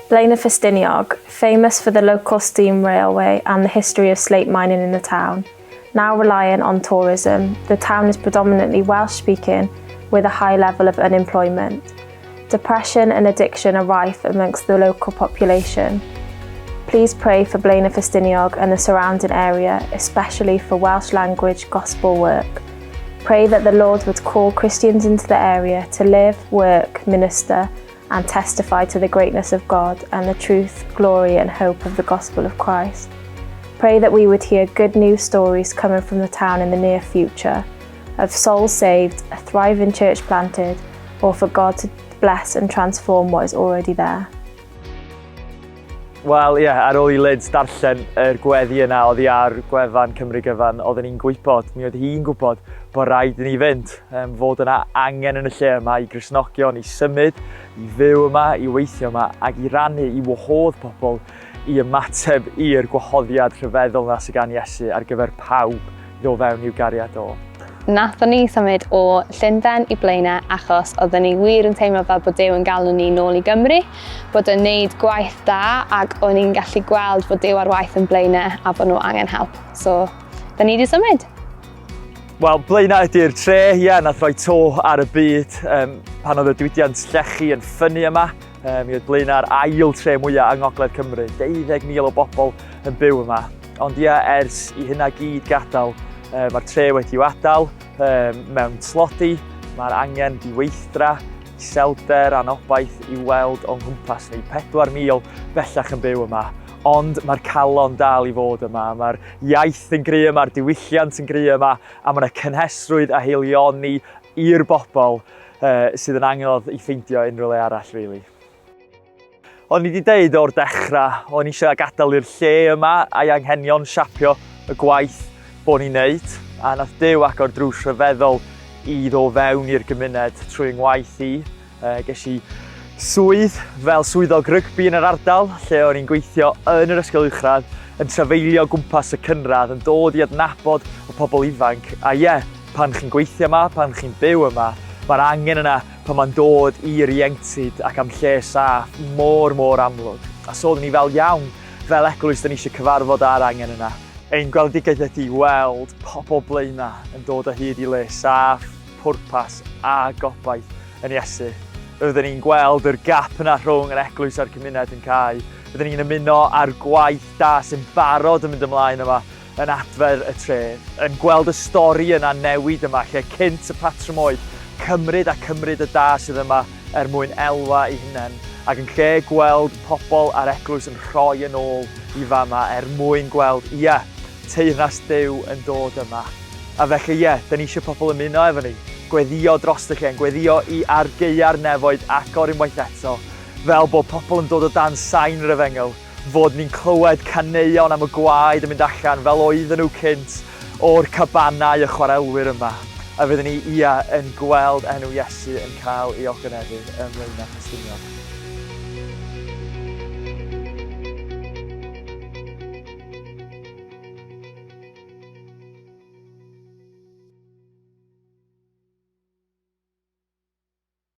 Blaenau Ffestiniog, famous for the local steam railway and the history of slate mining in the town. Now reliant on tourism, the town is predominantly Welsh-speaking with a high level of unemployment. Depression and addiction are rife amongst the local population. Please pray for Blaenau Ffestiniog and the surrounding area, especially for Welsh language gospel work. Pray that the Lord would call Christians into the area to live, work, minister, and testify to the greatness of God and the truth, glory, and hope of the gospel of Christ. Pray that we would hear good news stories coming from the town in the near future of souls saved, a thriving church planted, or for God to bless and transform what is already there. Wel, ie, yeah, ar ôl i Lids darllen yr gweddi yna oddi ar gwefan Cymru Gyfan, oedden ni'n gwybod, mi oedd hi'n gwybod bod rhaid i ni fynd, um, fod yna angen yn y lle yma i Gristnogion i symud, i fyw yma, i weithio yma, ac i rannu, i wahodd pobl i ymateb i'r gwahoddiad rhyfeddol yna sydd gan Iesu ar gyfer pawb i ddod fewn i'w gariad o. Nathon ni symud o Llundain i Blaenau achos oedden ni wir yn teimlo fel bod Duw yn galw ni nôl i Gymru, bod yn neud gwaith da ac o'n i'n gallu gweld bod Duw ar waith yn Blaenau a bod nhw angen help. So, da ni wedi symud. Wel, Blaenau ydy'r tre, ie, yeah, nath roi to ar y byd um, pan oedd y diwydiant llechi yn ffynnu yma. Um, mi oedd Blaenau'r ail tre mwyaf yng Ngogledd Cymru, 12,000 o bobl yn byw yma. Ond ie, ers i hynna gyd gadael, uh, mae'r tre wedi i'w adael um, mewn tlodi, mae'r angen diweithdra, iselder, anobaith i weld o'n nghwmpas ni. 4,000 bellach yn byw yma, ond mae'r calon dal i fod yma, mae'r iaith yn gry yma, mae'r diwylliant yn gry yma, a mae yna cynhesrwydd a haelioni i'r bobl uh, sydd yn anodd i ffeindio unrhyw le arall, really. O'n i wedi deud o'r dechrau, o'n i eisiau gadael i'r lle yma a'i anghenion siapio y gwaith bod ni'n neud. A nath Duw agor drws rhyfeddol i ddod fewn i'r gymuned trwy ngwaith i. Uh, ges i swydd fel swyddog rygbi yn yr ardal, lle o'n i'n gweithio yn yr ysgol uwchradd, yn trafeilio gwmpas y cynradd, yn dod i adnabod y pobl ifanc. A ie, yeah, pan chi'n gweithio yma, pan chi'n byw yma, mae'r angen yna pan mae'n dod i'r ieuenctid ac am lle saff mor, mor amlwg. A so oeddwn ni fel iawn, fel eglwys, da ni eisiau cyfarfod â'r angen yna. Ein gweledigaeth ydy weld pobl Blaenau yn dod o hyd i le saff, pwrpas a gobaith yn Iesu. Fydden ni'n gweld yr gap yna rhwng yr eglwys a'r cymuned yn cau. Fydden ni'n ymuno â'r gwaith da sy'n barod yn mynd ymlaen yma yn adfer y tref, yn gweld y stori yna newid yma, lle cynt y patrwm oedd cymryd a cymryd y da sydd yma er mwyn elwa i hunain, ac yn lle gweld pobl a'r eglwys yn rhoi yn ôl i fama er mwyn gweld, ia, teyrnas Duw yn dod yma. A felly, ie, da ni eisiau pobl ymuno efo ni, gweddio dros y lle, yn gweddio i argaeau'r nefoedd agor unwaith eto, fel bod pobl yn dod o dan sain yr efengyl, fod ni'n clywed caneuon am y gwaed yn mynd allan fel oedden nhw cynt o'r cabanau y chwarelwyr yma, a fydden ni, ia, yn gweld enw Iesu yn cael ei ogoneddu ym Mlaenau Ffestiniog.